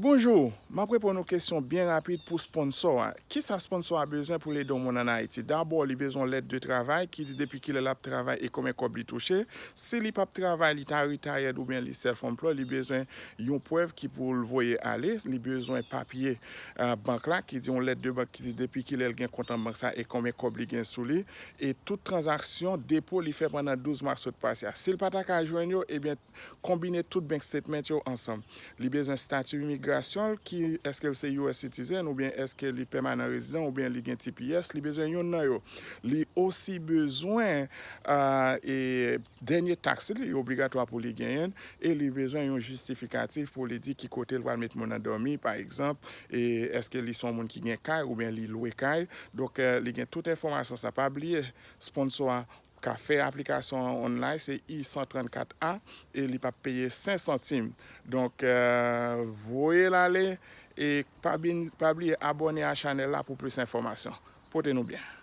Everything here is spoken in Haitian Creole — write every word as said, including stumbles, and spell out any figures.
Bonjou, m ap reponn yon kesyon byen rapid pou sponsò a. Kisa sponsò a bezwen pou l ede yon moun ann Ayiti? Dabò, li bezwen yon lèt de travay ki di depi kilè l ap travay e konbyen kòb li touche. Si li p ap travay, li ta retired oubyen li self employ, li bezwen yon prèv ki pou l voye ale. Li bezwen papye, euh, bank la ki di yon lèt de bank ki di depi kilè l gen kont an bank sa e konbyen kòb li gen sou li. E tout tranzaksyon depo li fè pandan douz mwa sot pase a. Si l pa ta ka jwenn yo, ebyen, konbine tout bank statement yo ansanm. Li bezwen stati imigrasyon l, ki èske l se U S citizen oubyen èske li pèmanan rezidan oubyen li gen T P S, li bezwen youn nan yo. Li osi bezwen, euh, e, dènye taks li, li obligatwa pou li genyen l, e li bezwen yon jistifikatif pou li di ki kote l pral met moun nan dòmi, pa egzanp, e èske li se yon moun ki gen kay oubyen li lwe kay. Donk, euh, li gen tout enfòmasyon sa. Pa bliye, sponsò a ka fè aplikasyon an online, se I san trannkat A, e li p ap peye senk santim. Donk, euh, voye l ale, e pa bin-, pa bliye abòne a chanèl la pou plis enfòmasyon. Pote nou byen.